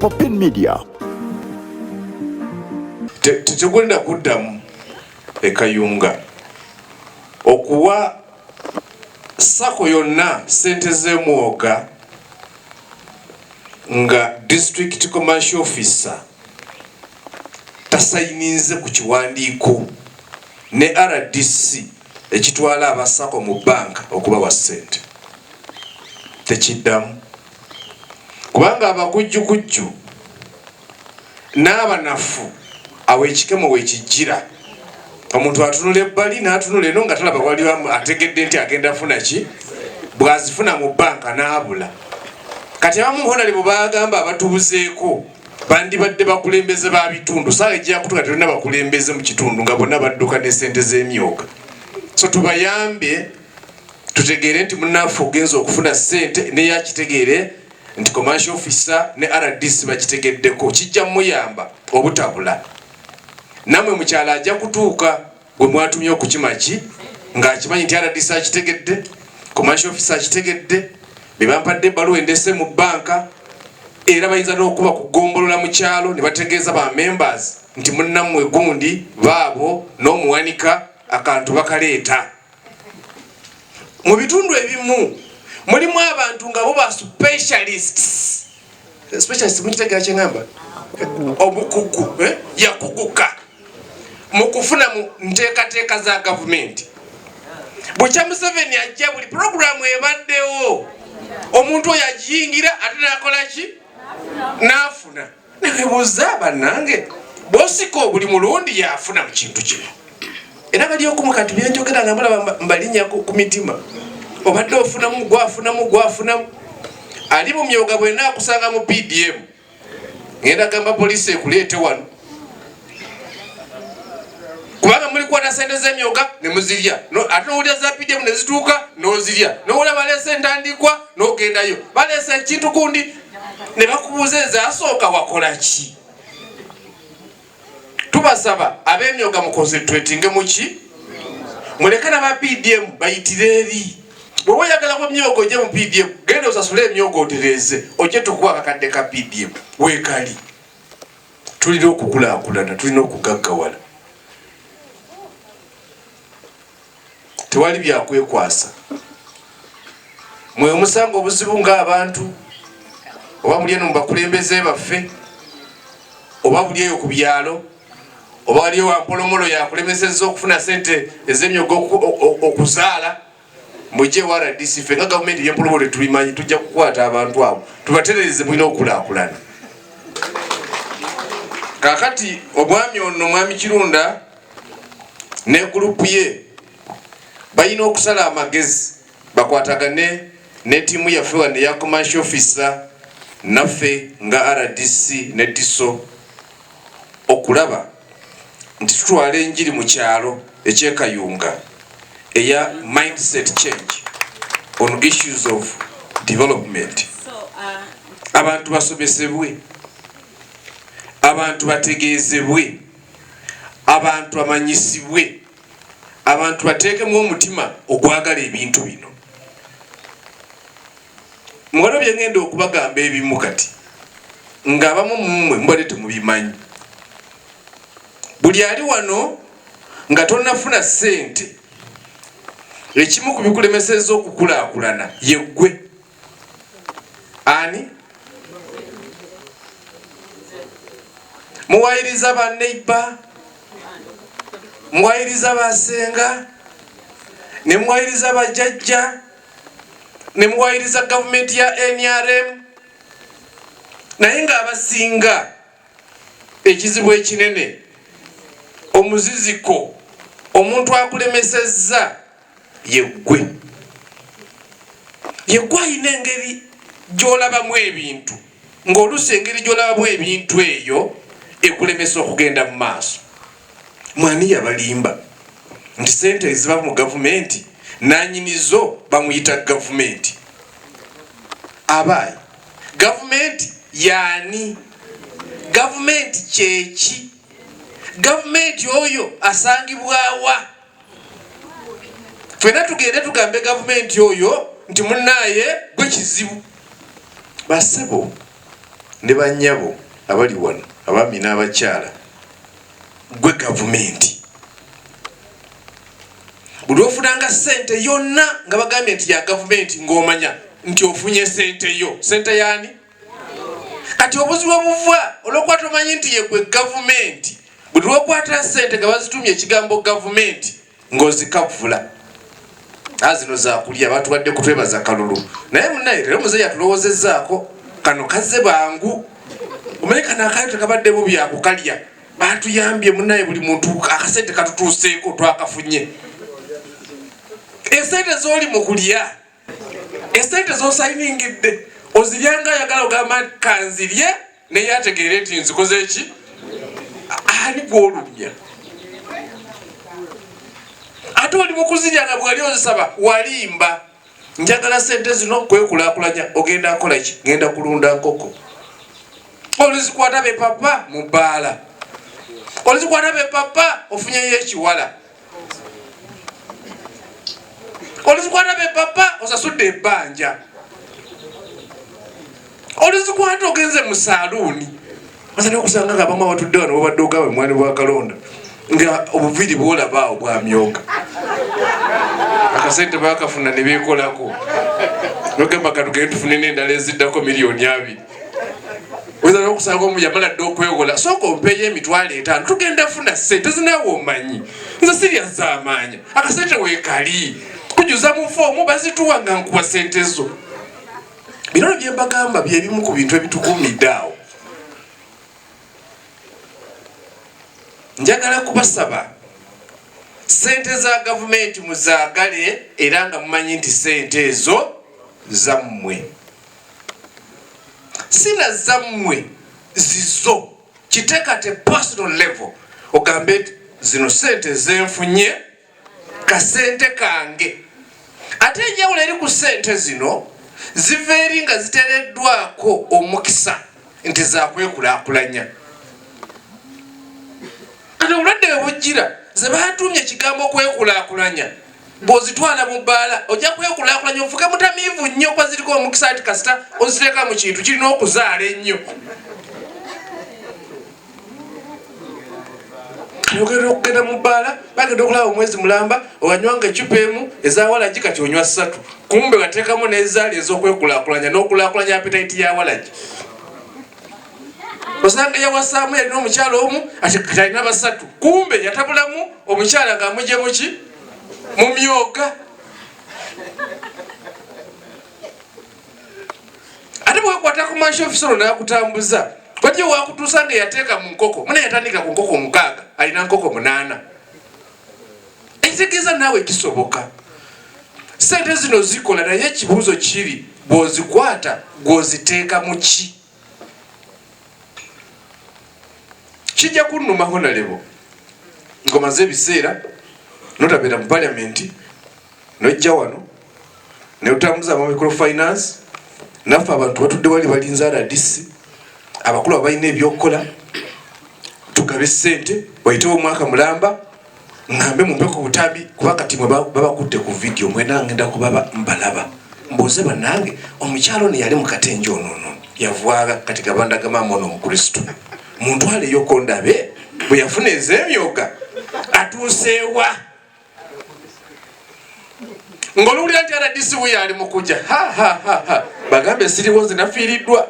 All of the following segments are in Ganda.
Popin Media. Tetugenda kuddamu e Kayunga okuwa sako yonna ssente z'emwoga nga district commercial officer tasayininze ku kiwandiiko ne RDC ekitwala aba sako mu banka okubawa ssente. Tekiddamu kubanga abakujjukujju n'abanafu awo ekikemo wekijjira. Omuntu atunula ebbali n'atunula eno nga talaba wali ategedde nti agenda funa ki, bw'azifuna mu banka n'abula. Kati abamu honalebo baagamba abatubuzeeko bandibadde bakulembeze ba bitundu, saawa ejja kutuka tetulina bakulembeze mu kitundu nga bonna badduka ne ssente z'emyoga. So tubayambe tutegeere nti munnaffe ogenza okufuna ssente naye akitegeere nti commercial officer ne RDC bakitegeddeko, kijja muyamba obutabula. Nammwe mukyala ajja kutuuka gwe mwatumye okukima ki ng'akimanyi nti RDC akitegedde, commercial officer akitegedde, be bampadde ebbaluwa endese mu bbanka, era bayinza n'okuba kugombolola mu kyalo ne bategeeza ba members nti munnammwe gundi baabo n'omuwanika akantu bakaleeta. Mu bitundu ebimu mulimu abantu nga bo ba specialists. Specialists mukitegera kye ŋŋamba? Omukugu, yakuguka mu kufuna mu nteekateeka za gavumenti. Bukya Museveni ajja buli pulogulaamu ebaddewo omuntu oyo agiyingira ate n'akola ki? N'afuna. Newebuuza bannange, bosiko buli mulundi yafuna mu kintu kino. Era bali okumu kati byenjogera nga mulaba mbalinnya ku mitima. Obadde ofunamu, gwafunamu, gwafunamu. Ali mu myoga bwena akusanga mu PDM. Ngenda gamba poliisi ekuleete wano. Kubanga muli kukwata ssente z'emyoga ne muzirya. No, ate n'owulira za PDM ne zituuka n'ozirya. N'owulira baleese entandikwa n'ogendayo. Baleese ekintu kundi ne bakubuuza ezasooka wakola ki? Tubasaba ab'emyoga mu concentratinge mu ki? Muleke n'aba PDM bayitire eri. Bw'oba oyagala ku myoga ojje mu PDM, genda osasule emyoga otereeze, ojje tukuwa akakadde ka PDM. Weekali. Tulina okukulaakulana, tulina okugaggawala. Tewali byakwekwasa. Mwe omusanga obuzibu ng'abantu, oba muli eno mu bakulembeze baffe, oba buli eyo ku byalo, oba waliyo wa mpolomolo yakulemesezza okufuna ssente ez'emyoga okuzaala, mujje ewa RDC. Ffe nga gavumenti ebyempolomolo tetubimanyi, tujja kukwata abantu abo tubaterereze, mulina okukulaakulana. Kaakati omwami ono, Mwami Kirunda ne gurupu ye balina okusala amagezi bakwatagane ne ttiimu yaffe wano eya commercial officer naffe nga RDC ne DISO okulaba nti tutwala enjiri mu kyalo eky'e Kayunga eya mindset change on issues of development. Abantu basomesebwe, abantu bategeezebwe, abantu bamanyisibwe, abantu bateekemu omutima ogwagala ebintu bino. Muwala bye ngenda okubagamba ebimu kati ng'abamu mmwe mubadde temubimanyi. Buli ali wano nga tonnafuna ssente, ekimu ku bikulemesezza okukulaakulana ye ggwe. Ani? Muwayiriza ba neighbor, muwayiriza basenga, ne muwayiriza bajjajja, ne muwayiriza gavumenti ya NRM, naye ng'abasinga ekizibu ekinene omuziziko omuntu akulemesezza ye ggwe. Ye ggwe alina engeri gy'olabamu ebintu, ng'oluusi engeri gy'olabamu ebintu eyo ekulemesa okugenda mu maaso. Mwani yabalimba nti ssente eziva mu gavumenti nannyini zo bamuyita gavumenti? Abaayi, gavumenti yaani? Gavumenti kyeki? Gavumenti oyo asangibwawa? Ffenna tugende tugambe gavumenti oyo nti munnaaye gwe kizibu. Basebo Ne bannyabo abali wano, abaami n'abakyala, gwe gavumenti. Buli ofunanga ssente yonna nga bagambye nti ya gavumenti, ng'omanya nti ofunye ssente yo. Ssente yaani? Kati obuzibu obuva olwokuba tomanyi nti yegwe gavumenti, buli lwokwata ssente nga bazitumye ekigambo gavumenti ng'ozikavvula. Zino zakulya, batubadde kutwebaza kalulu, naye munaye leero muzeeyi atulowoozezzaako. Kano kazze bangu, omanye kano akayo tekabadde bubi akukalya, batuyambye munaye, buli muntu akasente katutuuseeko, twakafunye. Esente z'oli mu kulya, esente z'osayiningidde oziryanga ayagala, ogamba kanzirye naye ategeere nti nzikoze ki. Ani gwolumya? Ate oli mukuzirya nga bwali ozisaba walimba, njagala sente zino kwekulakulanya. Ogenda akola ki? Ngenda kulunda nkoko. Olizikwata be papa mu bbaala, olizikwata be papa ofunyeyo ekiwala, olizikwata be papa osasudde ebbanja, olizikwata ogenze mu saaluuni. Basana okusanga nga abamu abatudde wano babadde ogaba mwani bwa kalonda nga obuviiri bwolaba awo bwamyoga, akasente bakafuna ne beekolako, nogamba katugende tufune n'endala eziddako 20,000,000. Oyinza n'okusanga omu yamala dda okwewola, sooka ompeeyo 50,000 tugenda funa ssente zinaawe. Omanyi nze sirya z'amaanya, akasente weekali kujuza mu foomu bazituwa nga nkuwa ssente zo. Bino bye mbagamba byebimu ku bintu ebitukuumidde awo. Njagala kubasaba, ssente za gavumenti muzaagale, era nga mumanyi nti ssente ezo zammwe, sina zammwe zizo. Kiteekate personal level, ogambe nti zino ssente zenfunye kasente kange. Ate enjawulo eri ku ssente zino, ziva eri nga ziteereddwako omukisa nti zakwekulaakulanya. Kati obulwadde bwe bujjira, ze batumye ekigambo kwekulaakulanya, bw'ozitwala mu bbaala ojja kwekulaakulanya ofuke mutamiivu nnyo, kuba ziriko omukisa nti kasita oziteeka mu kintu kirina okuzaala ennyo. Ogenda okugenda mu bbaala, bagenda okulaba omwezi mulamba owanywanga ecupa emu ezawalagi, kati onywa ssatu, kumbe bateekamu n'ezaali ez'okwekulaakulanya n'okulaakulanya appetite ya walagi. Osanga yawasaamu yalina omukyala omu, ate kati alina basatu, kumbe yatabulamu omukyala ng'amugye muki mu myoga. Ate bwekwata ku manshi office ono n'akutambuza, wajja wakutuusa nga yateeka mu nkoko muna, yatandika ku nkoko 6, alina nkoko 8, ekitegeeza naawe kisoboka. Sente zino zikola, naye ekibuuzo kiri, bw'ozikwata gw'oziteeka mu ki? Kijja kunnuma honalebo ng'omaze ebiseera notabeera mu paliamenti, nojja wano neotambuza aba microfinance. Naffe abantu batudde wali balinze RDC, abakulu abalina ebyokukola, tugabe sente wayitewo omwaka mulamba, ngambe mumpe ku butambi, kuba kati mwe babakutte ku vidiyo mwena ngenda kubaba mbalaba, mbuuze bannange, omukyalo ono yali mu katenje onono yavwaga, kati gabandaga maama ono omukristo, muntwaleyoko ndabe bwe yafuna ez'emyoga atuuseewa. Ng'oluwulira nti RDC wuyo ali mu kujja, bagambe siriwo nze nafiiriddwa.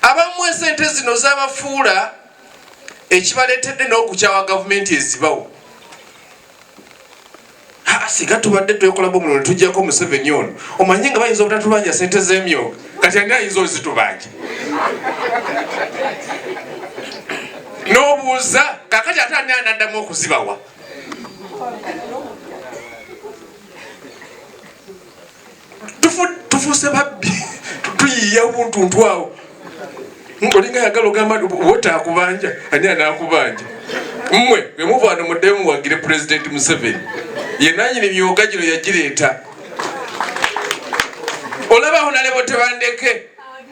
Abamu esente zino zabafuula ekibaleetedde n'okukyawa gavumenti ezibawo. Singa tubadde twekolamu omulimu ne tuggyako Museveni ono, omanye nga bayinza obutatubanja sente z'emyoga, kati ani ayinza ozitubanja? N'obuuza kakati ate ani anaddamu okuzibawa? Tufuuse babbi, tuyiiya obuntuntu awo. Olinga yagala ogamba wotaakubanja, ani anaakubanja? Mmwe bwe muva wano muddemu muwagire Pulezidenti Museveni, ye nanyini myoga gino yagireeta. Olaba honalebo Tebandeke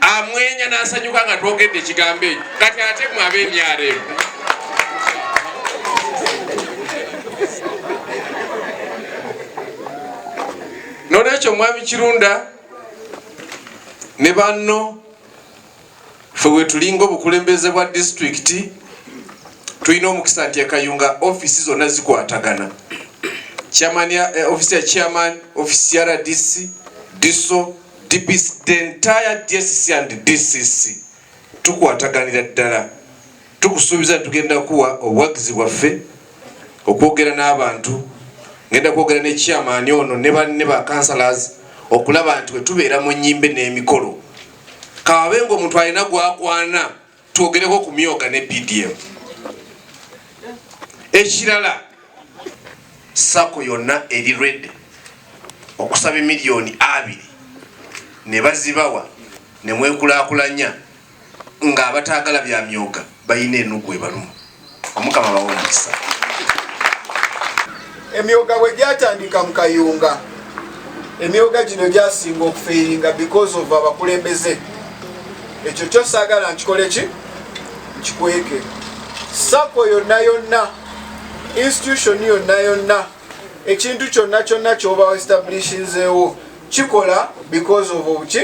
amwenya n'asanyuka nga twogedde ekigambo ekyo. Kati ate mwe ab'emyalo nolwekyo, mwami Kirunda ne banno. Ffe wetulinga obukulembeze bwa disitulikiti tulina omukisa nti ekayunga ofiisi zonna zikwatagana. Chairman ya office ya chairman, office ya RDC, DISO, DPC, the entire DSC and DCC tukwataganira ddala. Tukusuubiza nti tugenda kuwa obuwagizi bwaffe okwogera n'abantu. Ngenda kwogera ne chairman ono ne banne ba councillors okulaba nti bwe tubeera mu nnyimbe n'emikolo, kababe ng'omuntu alina gwakwana, twogereko ku myoga ne PDM. Ekirala, SACCO yonna eri ready okusaba 20 millioni ne bazibawa ne mwekulaakulanya ng'abataagala bya myoga balina enugu ebaluma. Omukama bawe omukisa. Emyoga bwe gyatandika mu Kayunga, emyoga gino gyasinga okufailinga because of abakulembeze. Ekyo kyo saagala nkikole ki nkikweke. SACCO yonna yonna, institution yonna yonna, ekintu kyonna kyonna kyoba establishinzeewo kikola because of obuki?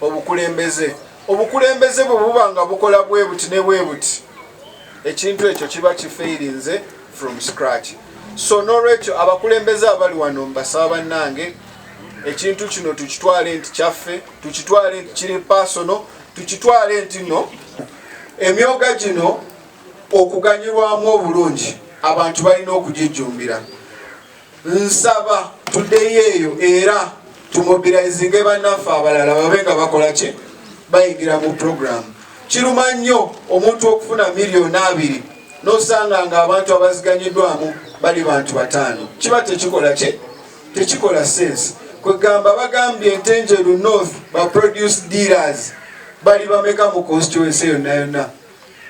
Obukulembeze. Obukulembeze bwe buba nga bukola bwe buti ne bwe buti, ekintu ekyo kiba kifailinze from scratch. So nolwekyo abakulembeze abali wano, mbasaba bannange, ekintu kino tukitwale nti kyaffe, tukitwale nti kiri personal, tukitwale nti no emyoga gino okuganyulwamu obulungi abantu balina okugijjumbira. Nsaba tuddeyo eyo era tumobilizinge bannaffe abalala babe nga bakola ki? Bayingira mu programu. Kiruma nnyo omuntu okufuna 20 miliyoni nosanga nga abantu abaziganyiddwamu bali bantu 5. Kiba tekikola ki? Tekikola sense. Kwegamba bagambye Ntenjeru North ba produce dealers bali bameka mu constituency yonna yonna?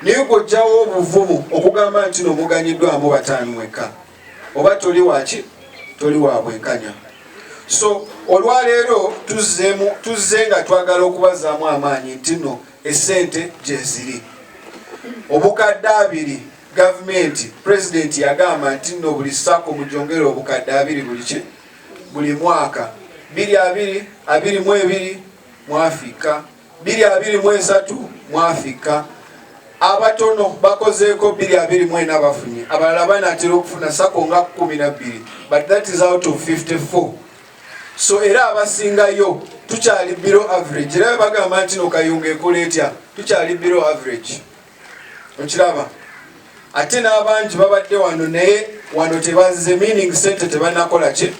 Naye gwojjawo obuvumu okugamba nti nomuganyiddwamu 5 mwekka, oba toli waki? Toli wa bwenkanya. So olwaleero tuzzeemu, tuzze nga twagala okubazaamu amaanyi nti no essente gyeziri, 20,000. Gavumenti, pulezidenti yagamba nti nno buli SACCO mujongere 20,000 buli ki? Buli mwaka. 2022 mwafika, 2023 mwafika, abatono bakozeeko, 2024 bafunye, abalala banatera okufuna. SACCO nga 12, but that is out of 54. So era abasingayo tukyali below average. Era bagamba nti no Kayunga ekola etya, tukyali below average. Okiraba, ate n'abangi babadde wano naye wano tebazze, meaning sente tebanakola ki?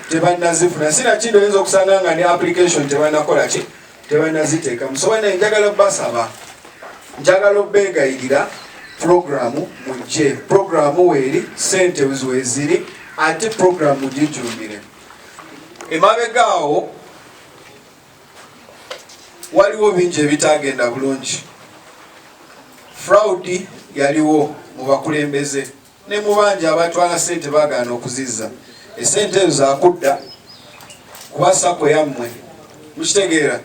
Tebanazifuna. Sinakindi oyinza okusanga nga ne application tebanakola ki? Tebanaziteekamu. So banaye, njagala basaba, njagala obeegayirira, programu mujje. Programu weeri, sente weziri, ate programu gijumbire. Emabega awo waliwo bingi ebitagenda bulungi. Fraud yaliwo mu bakulembeze ne mu bangi abatwala sente bagaana okuzizza. Esente ezo zakudda kuba SACCO yammwe, mukitegeera?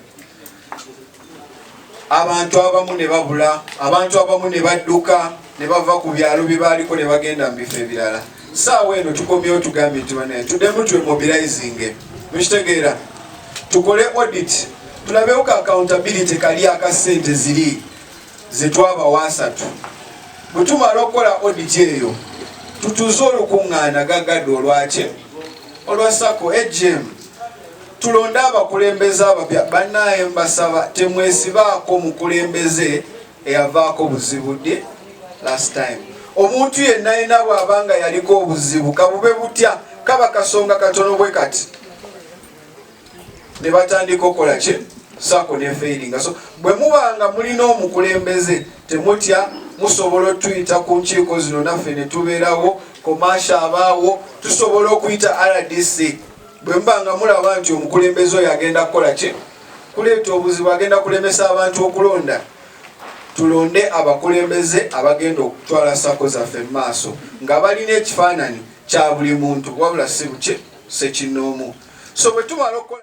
Abantu abamu ne babula, abantu abamu ne badduka ne bava ku byalo bye baaliko ne bagenda mu bifo ebirala. Saawa eno tukomyewo, tugambye nti banaye tuddemu twemobilizinge, mukitegeera? Tukole audit, tulabewo ka accountability kali aka sente ziri zetwabawa asatu. Bwe tumala okukola audit eyo, tutuuze olukuŋŋaana gagadde olwaki? Olwa SACCO AGM, tulonde abakulembeze abapya. Bannaye mbasaba, temwesibaako mukulembeze eyavaako buzibu ddi last time. Omuntu yenna yina bw'aba nga yaliko obuzibu, kabube butya, kaba kasonga katono bwe kati, ne batandika okukola ki? SACCO ne failinga. So bwe muba nga mulina omukulembeze, temutya, musobola otuyita ku nkiiko zino naffe ne tubeerawo, komasha abaawo, tusobola okuyita RDC. Bwe muba nga mulaba nti omukulembeze oyo agenda kukola ki? Kuleeta obuzibu, agenda kulemesa abantu okulonda, tulonde abakulembeze abagenda okutwala SACCO zaffe mu maaso nga balina ekifaananyi kya buli muntu, wabula si buki sekinnoomu. So bwe tumala okukola